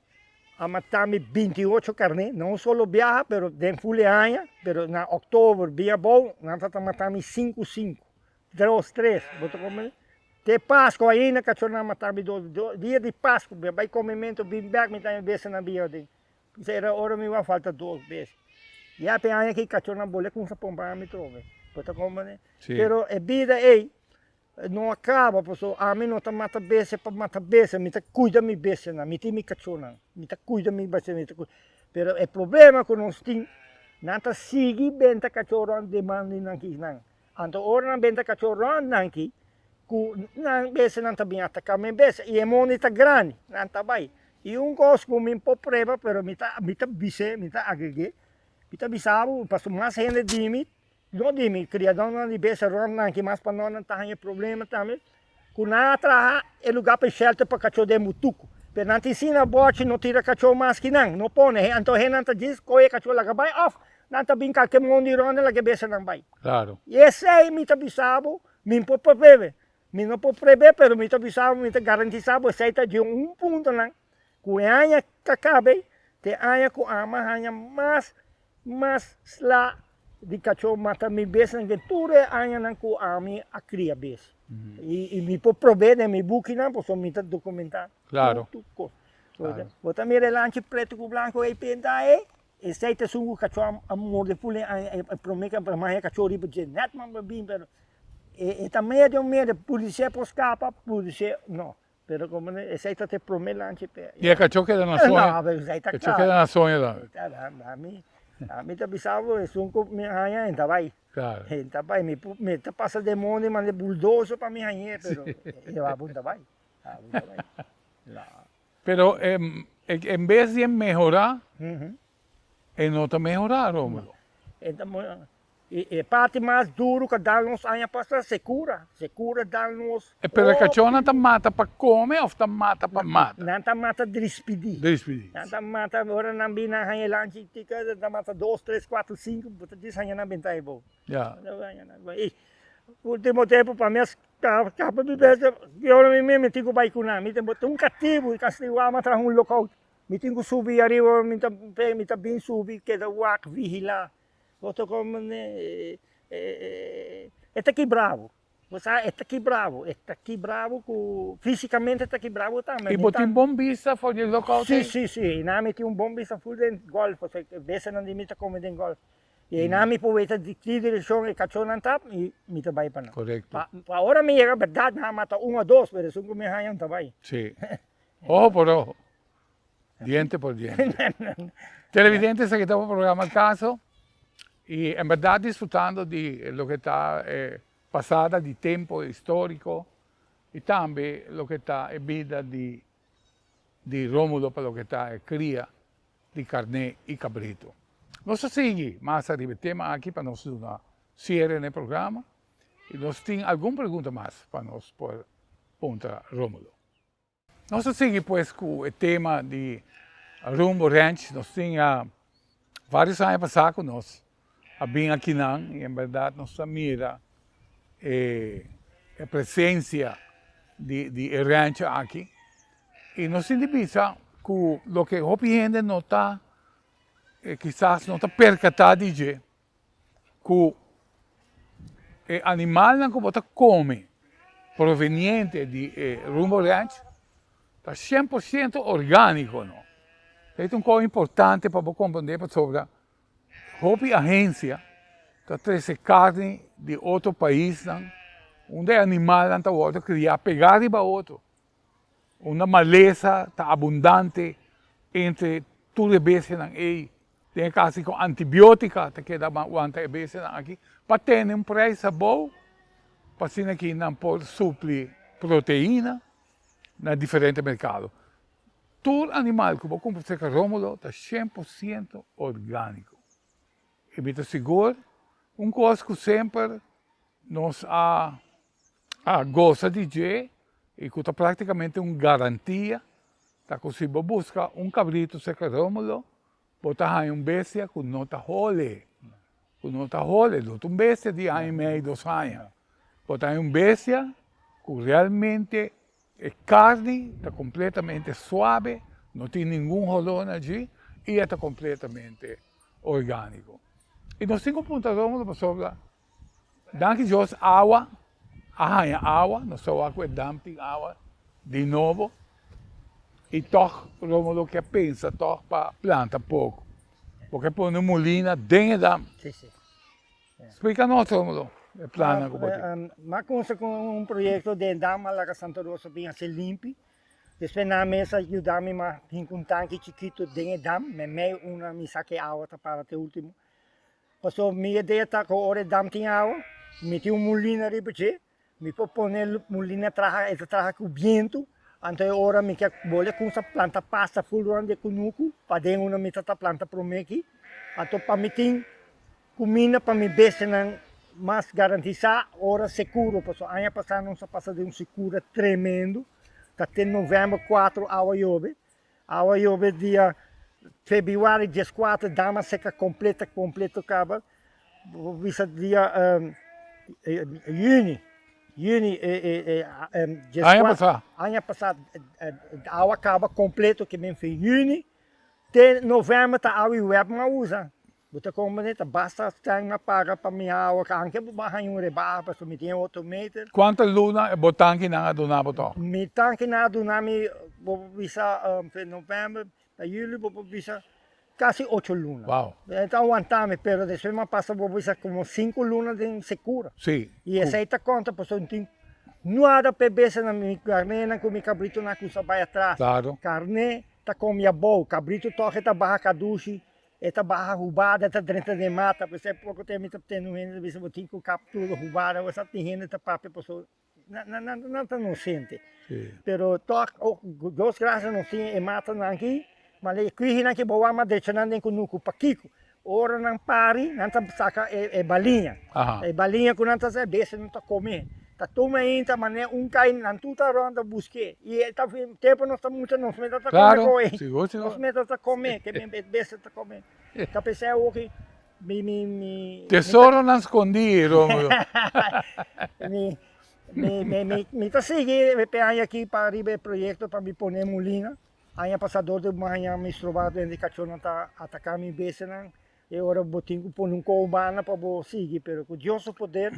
a mata mi 28 karné, no un solo biaha, pero den ful e aña, pero na òktober bia abou nan ta ta mata mi sinku sinku, dos tres, bo ta komprende? Te Pasco ainda cachornan mata mi dos dia di Pasco mi a bay comimento bin bek mi ta haña bes nan bin aden p'esei era ora mi wak falta dos bes ya p'e aña aki cachornan bole cunsa pompa mi trobe bo ta comprende pero e bida ey no a caba pasobra ami no ta mata bestia pa mata bestia mi ta cuida mi bestianan mi tin mi cachornan mi ta cuida mi bestianan mi ta cuida pero e problema cu nos tin nan ta sigui benta cachornan demanda nan kinan. Anto ora nan benta kachó rònt nan ki, ku nan bese nan ta bin ataká mi bese, i e mondi ta grandi, nan ta bai. I un kos ku mi por prueba, pero mi ta mi ta bis'é, mi ta agreg'é, mi ta bisa bo, pasobra mas hende di mi, No di mi, kriadónan di bes rònt nan ki mas pa no nan ta haña problema tambe, ku nan a traha e lugá pa e shelter pa kachó den butuku. Pero nan tin sina bòchi no tira kachó mas ki nan, no pone. Anto hennan ta djis kohe e kachó laga bai òf nan ta bin kalke mondi rònt laga e besanan bai. Claro. I esei mi ta bisa bo, mi por prebe, mi no por prebe pero mi ta bisa bo, mi ta garantisa bo esei ta di un puntonan ku e aña ta kabe te aña ku ama haña mas mas sla di kachó mata mi besnan den tur e añanan ku ami a kria bes. I mi por prob'é den mi bukinan pasobra mi ta dokumentá tur kos. Bo ta mira e lanchi pretu ku blanku ei pintá ei, esei ta esun ku kachó a morde ful den aña e promé ku a haña kachó riba dje nèt mas bin pero e ta medio medio pudisé por skapa pudisé no. Pero como esey ta te prome lanchi pe. Y e cacho keda na soño? No, pero esey ta claro. Cacho keda na soño tambe. Ami, ami ta bisa bo esun cu mi haña e ta bay. Claro. E ta bay, mi mi ta pasa demonio manda bulldozer pa mi hañ'e pero e abo ta bay, abo ta bay. No. Pero en bes di e mehora, e no ta mehora Romulo. E ta E parti mas duru ka dal nos aña pasa sekura, sekura dal nos. E pero e kachónan ta mata pa kome òf ta mata pa mata? Nan ta mata drispidí. Drispidí. Nan ta mata ora nan bin nan haña e lanchi tika nan ta mata dos, tres, kuater, sinku, bo ta djis haña nan benta ebou. Ya. Ultimo tempu pa mi a skapa mi bes, ki ora mi mi tin ku bai ku nan, mi ta un katibu, kastigá mi a traha un lokout, mi tin ku subi ariba, mi ta mi ta bin subi keda wak vigilá. Bo ta como e ta kibra bo, bo sa e ta kibra bo, e ta kibra bo cu fisicamente e ta kibra bo tambe. Y bo tin bon bista for di e lookout ey? Si, si, si, eynan mi tin un bon bista full den golf, pasobra e besanan di mi ta come den golf. Y eynan mi por weta di ki direccion e cachonan ta y mi ta bay pa nan. Correcto. Pa ora mi yega berdad nan a mata un o dos, pero esun cu mi haya no ta bay. Si, ojo por ojo. Diente por diente. Televidentes, aki ta bo programa Al Caso y en berdad disfrutando di loke ta e pasada di tempo historico y tambe loke ta e bida di di Romulo pa loke ta e cria di carné y cabrito. Nos a sigui mas ariba e tema aki pa nos duna cierre na e programa y nos tin algun pregunta mas pa nos por puntra Romulo. Nos ta sigui pues ku e tema di Rumbo Ranch. Nos tin varios aña pasá ku nos a bin akinan i en bèrdat nos ta mira e presensia di e ranch aki. I nos tin di bisa ku loke hopi hende no ta kisas no ta perkatá di dje ku e animalnan ku bo ta kome proveniente di e Rumbo Ranch ta 100% orgániko no. Esei ta un kos importante pa bo komprondé pasobra hopi agensia ta trese karni di otro paisnan unda e animalnan ta wòrdu kriá pegá riba otro. Unda malesa ta abundante entre tur e bestianan ei. Den e kasi ku antibiotika ta keda wanta e bestianan aki pa tene un prijs abou pa asina ki nan por supli proteina na diferente merkado. Tur animal ku bo kumpra serka Romulo ta 100% orgániko. I mi ta sigur un kos ku semper nos a a gosa di dje i ku ta praktikamente un garantia ta ku si bo buska un kabritu serka Romulo bo ta haña un bestia ku no ta hole, ku no ta hole, no ta un bestia di aña i mei, dos aña, bo ta haña un bestia ku realmente e karni ta kompletamente suabe, no tin ningun holor na dje i e ta kompletamente orgániko. I nos tin ku puntra Romulo pasobra Danki Dios awa a haña awa, nos ta wak ku e dam tin awa di nobo i tòg Romulo ke pensa tòg pa planta poko, bo ke pone un mulina den e dam. Splika nos Romulo e plannan ku bo tin. Mi a kumsa ku un proyekto den dam a laga Santa Rosa bin hasi limpi, despues nan mes a yuda mi mas hinka un tanki chikitu den e dam, meimei unda mi sa ku e awa ta para te ultimo. Pasobra mi idea ta ku ora e dam tin awa, mi tin un mulina riba dje, mi por pone e mulina traha, e ta traha ku bientu, anto e ora mi ke bole kumsa planta pasta ful rònt di e kunuku, paden unda mi ta ta planta promé aki, anto pa mi tin. Kuminda pa mi bestianan mas garantisá ora sekuro, pasobra aña pasá nos a pasa den un sekura tremendo, ta te novèmber kuatro awa yobe, awa yobe dia febrüari dieskuater dam a seka kompleto kompleto kaba, bo bisa dia yüni, yüni Aña pasá. Aña pasá awa kaba kompleto ke men fin yüni te novèmber ta awa i wèp nan a usa. Bo ta komprende ta basta stèn a paga pa mi awa anke bo ban haña un rebaha pasobra mi tin e otro meter. Kuantu luna bo tankinan a duna bo tòg? Mi tankinan a duna mi bo por bisa fe novèmber pa yuli bo por bisa kasi ocho luna. Wow. E ta wanta mi pero despues mi a pasa bo por bisa komo sinku luna den sekura. Si. I esei ta konta pasobra mi tin nuada p'e bestianan mi karnénan ku mi kabritonan ku sa bai atras. Klaro. Karné ta komi abou kabrito tòg e ta baha kadushi. E ta baha hubada, e ta drenta den mata, p'esei poko tempu mi ta tende un hende ta bisa bo tin ku kaptura hubada, bo sa tin hende ta papia pasobra nan nan nan ta nosente. Pero tòg Dios grasia nos tin e matanan aki, ma e kwihinan ki bo wak mas drecha nan den kunuku, pakiko? Ora nan pari nan ta saka e baliña, e baliña ku nan ta sa e bestia nan ta kome, ta tuma ainda manera un kai nan tur ta rònt ta busk'é. I e ta tempu nos ta mucha nos mester ta kome Claro, koe. sigur, sigur. Nos mester ta kome, ke mi bestia ta kome. Ta pensé awoki mi mi mi Tesoronan skondí, Romulo. mi mi mi mi mi ta sigui e aña aki pa riba e proyekto pa mi pone mulina. Aña pasá dor di maña mi stroba den di kachónan ta ataká mi bestianan. E ora bo tin ku pone un kou banda pa bo sigui, pero ku Dios su poder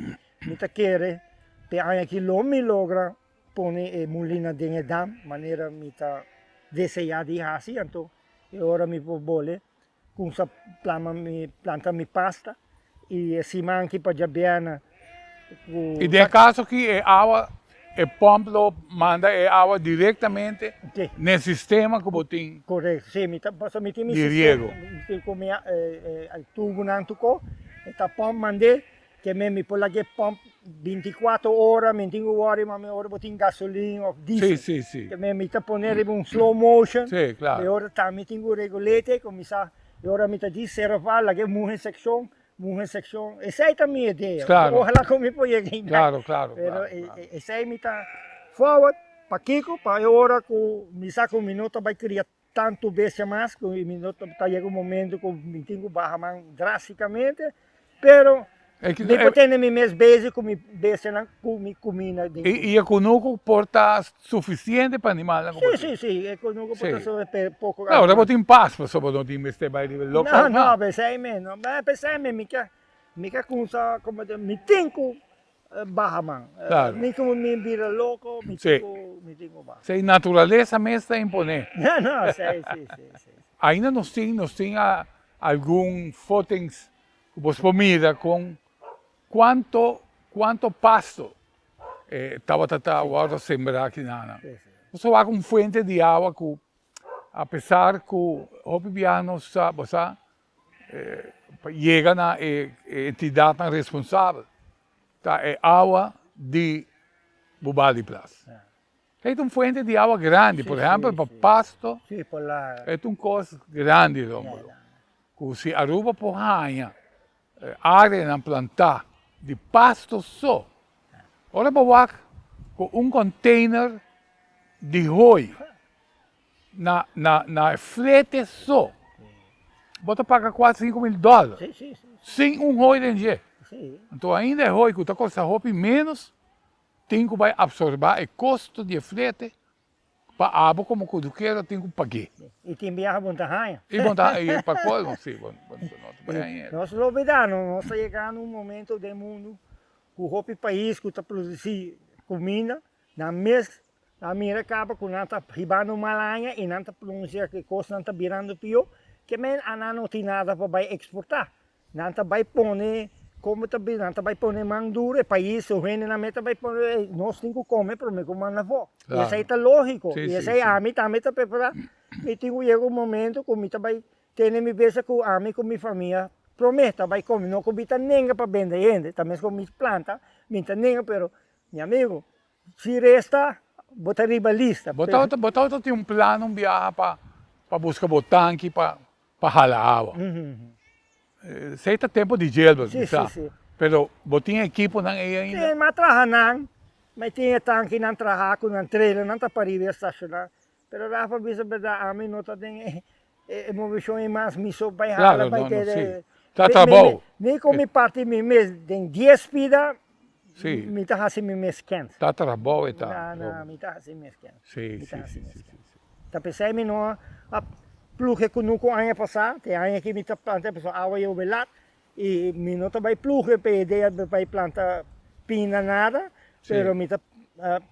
mi ta kere p'e aña aki lo mi logra pone e mulina den e dam manera mi ta deseá di hasi, anto e ora mi por bole kumsa plama mi planta mi pasta i e siman aki pa djabièrnè ku. I den e kaso aki e awa e pòmp lo manda e awa direktamente n'e sistema ku bo tin. Korekto, si mi ta pasobra mi tin mi di riego. Mi tin ku mi tubunan tuko e ta pòmp mand'é. Ke men mi por laga e pump 24 ora, mi tin ku wòri ma mi ora bo tin gasolin of diesel. Sí, sí, sí. Ke men mi ta pone riba un slow motion. Sí, klaro. E ora tambe mi tin ku regulate, kuminsá e ora mi ta di sera val, laga e muhe sekshon, muhe sekshon. Esei ta mi idea. Klaro. Ohala ku mi por yega einan. Klaro, klaro, Pero klaro, klaro. esei mi ta forward. Pakiko? Pa e ora ku mi sa ku mi no ta bai kria Tantu bestia mas ku mi no ta yega un momento ku mi tin ku baha man drásticamente, pero mi por tene mi mes bezig ku mi bestianan ku mi kuminda den. I e kunuku por ta sufisiente pa animalnan ku bo tin? Si, si, si, e kunuku por ta sufisiente, pero poko. No, ora bo tin pas pasobra bo no tin mester bai riba e local. No, no, p'esei mes, no, p'esei mes mi ke mi ke kumsa mi tin ku Baha man. Claro. Mi como mi bira loco, mi Sí. tin cu, mi tin cu baha. Sey naturalesa mes ta imponé. No, no, sey, si, si, si. Ainda nos tin, nos tin algun footings cu bos por mira con cuanto, cuanto pasto tabata ta wordo sembra aki nan. Si, si. Nos a wak un fuente di awa cu a pesar cu hopi biaha nos sa, bo sa, Pa yega na e entidadnan responsabel ta e awa di Bubali Plas. Ei ta un fuente di awa grandi, por ehempel pa pasto e ta un kos grandi Romulo, ku si Aruba por haña areanan plantá di pasto so, ora bo wak ku un container di hooi Na na na e flete so bo ta paga kuater 5000 dòler sin un hoi den dje. Anto ainda e hoi ku ta kosta hopi ménos tin ku bai apsorbá e kosto di e flete pa abo komo kudukero tin ku pag'é. I tin biaha bo no ta haña. I bo no ta haña, i pa kolmo si bo no ta bai haña. Nos lo bida no, nos ta yegando un momento den mundu ku hopi pais ku ta produsí kuminda Nan mes a mira caba cu nan ta hibando mal aña y nan ta pronuncia cu e cosnan ta birando pio, ke men a nan no tin nada pa bay exporta. Nan ta bay pone, como ta bisa, nan ta bay pone man duro, e pais, su hendenan mes ta bay pone, nos tin cu come prome cu manda afo. Y esey ta logico, y esey ami tambe ta prepara, mi tin cu yega un momento cu mi ta bay tene mi besa cu ami cu mi famia prome ta bay come, no cu mi ta nenga pa bende hende, ta mes cu mi planta, mi ta nenga pero Mi amigo, si resta, bo ta riba lista. Bo tabata bo tabata tin un plan un biaha pa pa buska bo tanki pa pa hala awa. Esei ta tempo di Gilbert, mi sa. Pero bo tin ekiponan ei ainda? Sí, mi a traha nan. Mi tin e tankinan traha ku nan trailernan ta pariba e stashoná. Pero Rafa bisa berdad, ami no ta den e moveshon ei mas, mi so bai hala bai te de. Ta trabou. Mi ku mi parti mi mes den dies pida, mi ta hasi mi mes kens. Ta trabou e ta. No, no, mi ta hasi mi mes kens. Ta p'esei mi no a plug e kunuku aña pasá, te aña aki mi ta planta pasobra awa yobe lat i mi no ta bai plug e pa e idea di bai planta pina nada, pero mi ta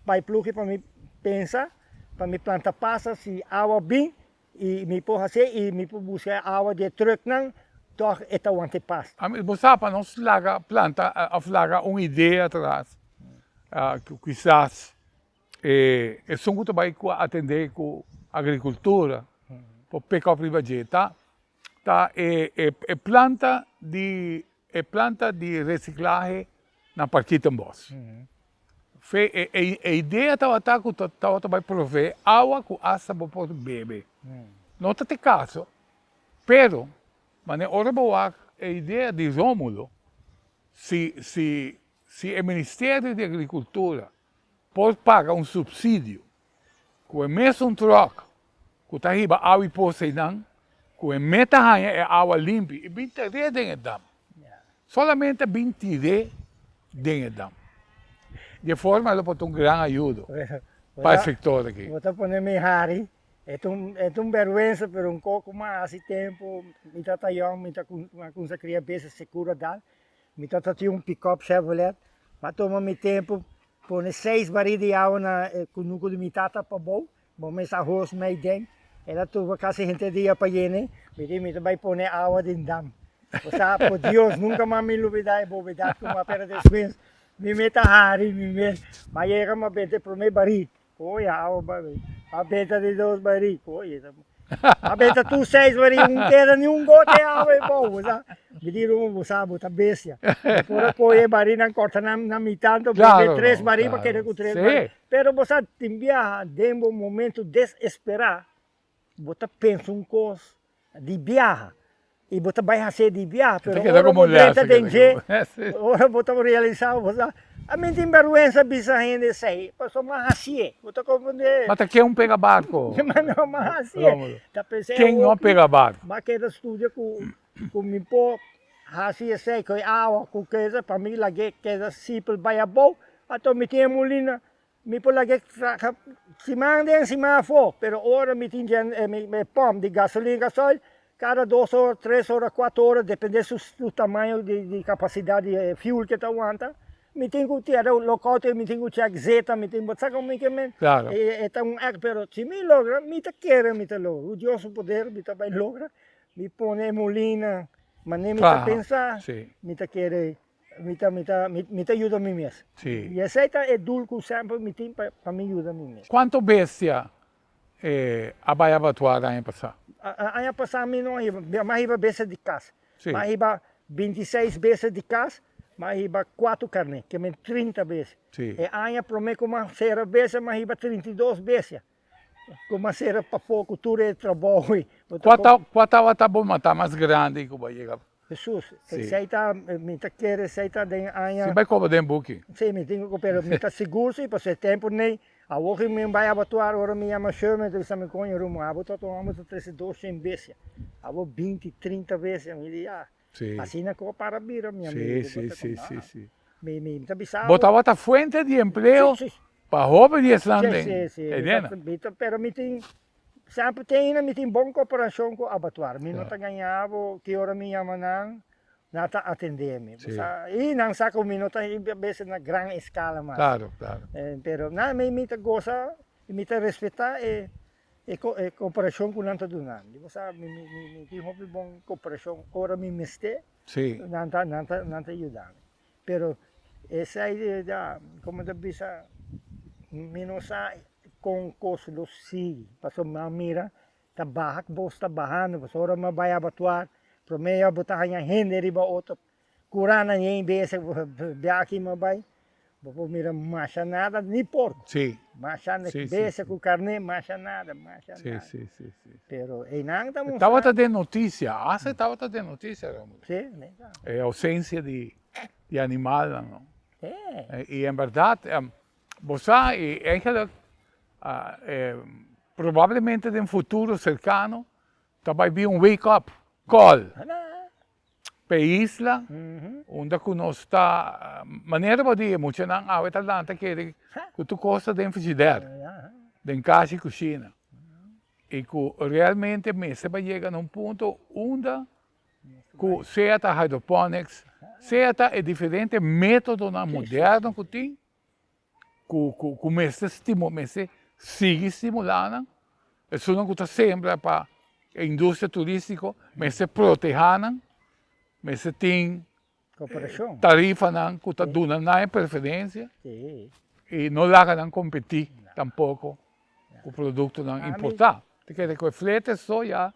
bai plug pa mi pensa pa mi planta pasa si awa bin i mi por hasié i mi por buska e awa di e trùknan tòg e ta wanta e pasta. Ami bo sa pa nos laga planta òf laga un idea atras ku kisas E esun ku ta bai ku a atendé ku agrikultura por pick up riba dje ta ta e e planta di e planta di resiklahe na Parkietenbos. Fe e e idea tabata ku tabata bai provee awa ku asta bo por bebe. No ta te kaso, pero manera ora bo wak e idea di Romulo si si si e ministerio di agrikultura por paga un subsidio ku e mesun tròk ku ta hiba awa i pos einan, ku e meta haña e awa limpi i bin tir'é den e dam. Solamente bin tir'é den e dam. Di e forma lo por ta un gran ayudo pa e sektor aki. Bo ta pone mi hari, e ta un e ta un bèrgwensa pero un koko mas hasi tempu, mi ta yòn, mi ta kumsa kria bes sekura dal. Mi tata tin un pickup Chevrolet, m'a tuma mi tempu pone seis barí di awa na e kunuku di mi tata pabou, bo mes a hos mei den, el a tuba kasi henter dia pa yene, mi di mi ta bai pone awa den dam. Bo sa, por Dios, nunka mas mi lubida e bobedat ku m'a pera despues, mi mes ta hari, mi mes, m'a yega m'a benta e prome barí, Oye, awa barí. A benta di dos barí. Oye, a benta tur seis barí, un keda ni un gota e awa e bou, bo sa. Mi di Ruma, bo sa, bo ta bestia. Bo por a kohe e barínan, kòrta nan na mitad, anto bebe tres barí pa keda ku tres barí. Pero bo sa, tin biaha den bo momento desesperá, Bo ta pensa un kos di biaha i bo ta bai hasié di biaha, pero ora bo drenta den dje, ora bo ta realisá bo sa, ami tin bèrgwensa bisa hende esei, pasobra mi a hasié, bo ta komprendé? Ma ta ken un pega barko? Ma no, mi a hasié. Ta pens'é Ken no a pega barko? Mi a keda studia ku ku mi por hasi esei ku e awa ku keda pa mi lag'é keda sipel bai abou, anto mi tin e mulina Mi por laga e traha siman den siman afó, pero ora mi tin e pòmp di gasolin gasoil, kada dos ora, tres ora, kuater ora, depende su tamaño di kapasidat di e fuel ke ta wanta, mi tin ku tira lokòt, mi tin ku chèk zeta, mi tin, bo sa kon mi ke men? E ta un èk, pero si mi logra, mi ta kere mi ta logra, ku Dios su poder mi ta bai logra, mi pone e molina manera mi ta pensa, mi ta kere. Mi ta, mi ta, mi ta yuda mi mes. Sí. I esei ta e doel ku semper mi tin pa, pa mi yuda mi mes. Kuantu bestia a bai abatuar aña pasá? Aña pasá mi no a hiba, mi a hiba bestia di kas. Sí. Mi a hiba bintiseis bestia di kas, mi a hiba kuater karné, ke men trinta bestia. Sí. E aña promé ku mi a sera bestia, mi a hiba trintidos bestia. Ku mi a sera pafó ku tur e trabou ei. Kua ta, kua tabata bo mata mas grandi ku bo a yega? Hesus, esei ta, mi ta kere esei ta den aña. Si bai koba den buki. Si, mi tin ku, pero mi ta sigur si, pasobra e tempu nei, awor ku mi bai abatuar, ora mi yama Sherman, e ta bisa mi, koño Ruman, abo ta un homber ta trese doshen bestia, abo binti, trinta bestia, mi di, ah, asina ku a para bira, mi amigo, Si, si, si, si. Mi, mi ta bisa bo. Bo tabata fuente di empleo pa hopi di esnan den Edena. Si, si, si, pero mi tin. Semper te ainda mi tin bon koperashon ku abatuar. Mi no ta gaña bo ki ora mi yama nan, nan ta atendé mi. Bo sa, i nan sa ku mi no ta a bes na gran eskala mas. Klaro, klaro. Pero nan mi ta gosa i mi ta respetá e e koperashon ku nan ta duna mi. Bo sa, mi mi tin hopi bon koperashon ora mi mester, nan ta nan ta nan ta yuda mi. Pero esei ya, komo ta bisa, mi no sa kon kos lo sigui, pasobra mi a mira ta baha bos ta bahando, pasobra ora mi a bai abatuar prome ya bo ta haña hende riba otro kura nan yen bes biaha aki mi a bai. Bo por mira masha nada ni porco. Sí. Masha Sí, sí, bestia sí. cu carne, masha nada, masha Sí, nada. sí, sí, sí. Pero eynan ta mustra. Tabata den noticia, hace tabata den noticia, Romulo. Sí, neta. E ausencia di di animalnan, no. Sí. Y en berdad, bo sa, y eigenlijk probablemente den futuro cercano ta bay bin un wake up call. P'e isla, unda ku nos ta, manera bo di e muchanan awe ta lanta kere ku tur kos ta den frigider, den kas i kushina, i ku realmente mester bai yega na un punto unda ku sea ta hydroponics, sea ta e diferente metodonan moderno ku tin, ku ku ku mester stimu mester sigui stimulá nan, esunnan ku ta sembra pa e industria turístiko mester protehá nan, mester tin Koperashon. tarifanan ku ta duna nan e preferensia i no laga nan kompetí tampoko ku produktonan importá. Ta kere ku e flete so ya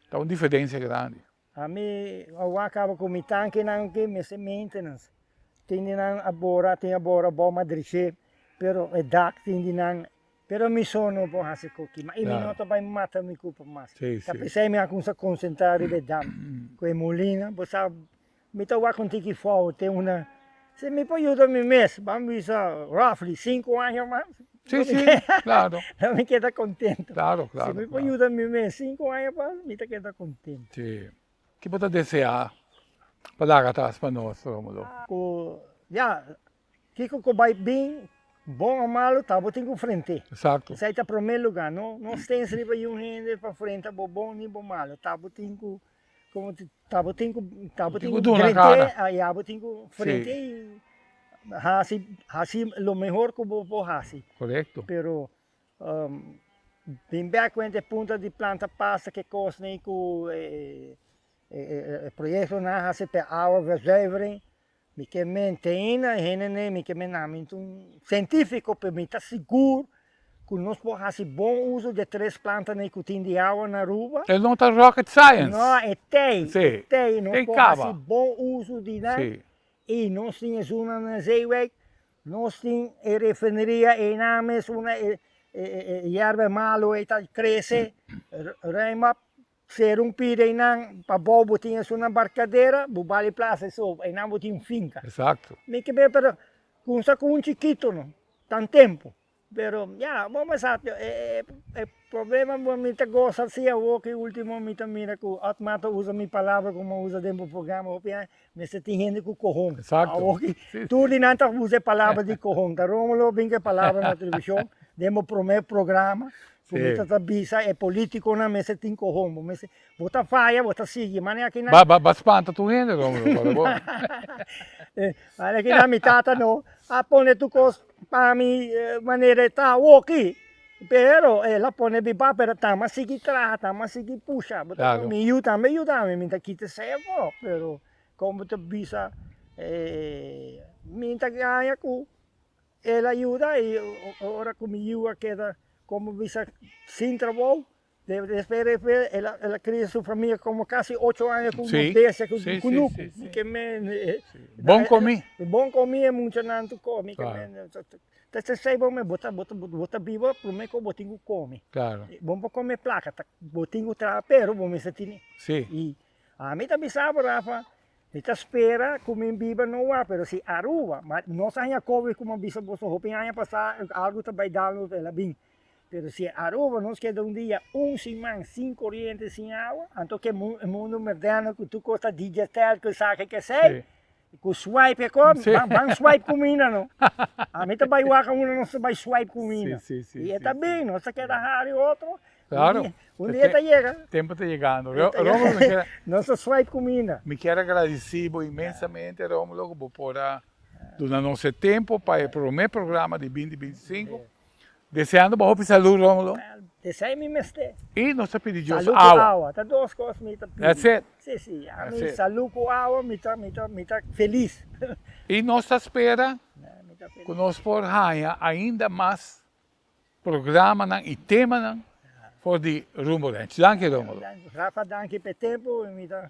ta un diferensia grandi. Ami a wak kaba ku mi tankinan ki mester maintenance. Tin di nan a bora, tin a bora bou madriché, pero e dak tin di nan, pero mi so no por hasi koki mas i mi no ta bai mata mi kurpa mas. Ta p'esei mi a kumsa konsentrá riba e dam ku e molina, bo sa mi ta wak un tiki forward te una, si mi por yuda mi mes, ban bisa roughly sinku aña mas, Sí, sí, claro. lo mi keda contento. Claro, claro. Si mi por yuda mi mes 5 aña pas, mi ta keda contento. Sí. Ki bo ta desea pa laga atras pa nos, Romulo? Cu, ya, kico cu bay bin, bon o malo, ta bo tin cu frente. Exacto. Esey ta prome lugar. No, no stens riba yun hende pa frenta bo bon ni bo malo. Ta bo tin cu, como ta bo tin cu, ta bo tin cu drente, ya bo tin cu frente y Hasi hasi lo mehor ku bo por hasi. Korekto. Pero bin bek kuenta e punto di planta pasta ke kosnan ku e proyektonan a hasi pa awa verzuivering mi ke maintain e hendenan mi ke mena mi ta un sientifiko pero mi ta sigur ku nos por hasi bon uso di e tres plantanan ku tin di awa na Aruba. E no ta rocket science. No e tei e tei nos por hasi bon uso di nan. I nos tin esunnan na Zeewijk, nos tin e refineria einan mes unda e yerba malo ei ta krese, ruim op, sera un pida einan, pabou bo tin esunnan barkadera, bo bali plasa eso, einan bo tin un finka. Exacto. Mi ke ber pero kumsa ku un chikito no, tan tempo. Pero ya, bo me sa e problema bo mi ta gosa si awor ki ultimo mi ta mira ku Otmar ta usa mi palabra ku mi usa den bo programa hopi aña, mester tin hende ku kohon. Exacto. Awor ki tur di nan ta usa e palabra di kohon. Ta Romulo bin ku e palabra na televishon den bo prome programa ku mi ta ta bisa e politikonan mester tin kohon. Bo mester, bo ta faya bo ta sigui. Manera ki nan. Ba ba spanta tur hende Romulo, por favor. Manera ki nan mi tata no a pone tur kos. Pa mi manera e ta awoki, pero el a pone biba, pero tamba sigui traha, tamba sigui pusha. Bo ta Claro. Mi yu tambe yuda mi, mi ta kita esei afó, pero kon bo ta bisa mi ta gaña ku el a yuda i ora ku mi yu a keda komo bisa sin trabou, Despues despues el a el a cria su famia como casi ocho aña cu Sí, bestia cu sí, sí, cunucu. sí, sí. Ke men Bon comí. Bon comí e muchanan tu come. Ke Claro. men ta esei bo men bo ta bo ta bo ta biba prome cu bo tin cu come. Claro. Bo no por come placa ta bo tin cu traha pero bo mester tene. Sí. Y ami ta bisa bo Rafa mi ta spera cu mi biba no wak pero si Aruba ma nos a haña covid como a bisa boso hopi aña pasa algo ta bay dal nos el a bin. Pero si Aruba nos keda un dia un siman sin coriente sin awa, anto ke e mundo moderno cu tur cos ta digital cu esaki cu esey, cu swipe e cos, ban swipe cuminda no. Ami ta bay wak unda nos ta bay swipe cuminda. Y e ta bin, nos ta keda hari otro, un dia ta yega. Tempo ta yegando. Romulo mi kier. Nos ta swipe cuminda. Mi kier a gradeci bo inmensamente Romulo cu bo por a duna nos e tempo pa e prome programa di binti binticinco. Deseando bo hopi salud Romulo. Esei mi mester. Y nos ta pidi Dios Salud awa. cu awa. Ta dos cos mi ta pidi. That's it. Si, si. That's Ami it. salud cu awa mi ta, mi ta, mi ta feliz. Y nos ta spera Mi ta feliz. cu nos por haña ainda mas programanan y temanan for di Rumbo Ranch. Danki Romulo. Rafa danki p'e tempo y mi ta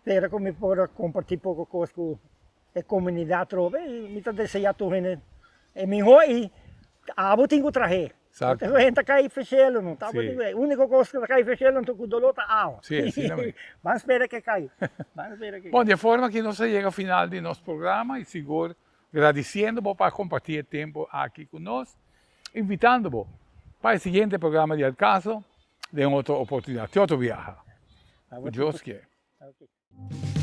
spera cu mi por a comparti poco cos cu. e komunidat trobe i mi ta deseá tur hende e mihó i abo tin ku trah'é. Exacto. Porque hende ta kai feshelo no, ta abo Sí. tin ku e úniko kos ku ta kai feshelo anto ku doló ta awa. Sí, asina mi. Ban spera ke kai, ban spera ke Bon, kai. di e forma aki nos a yega final di nos programa i sigur gradisiendo bo pa kompartí e tempu aki ku nos, invitando bo pa e siguiente programa di Alcaso den otro oportunidat, te otro biaha. Ku Dios kier. Okay.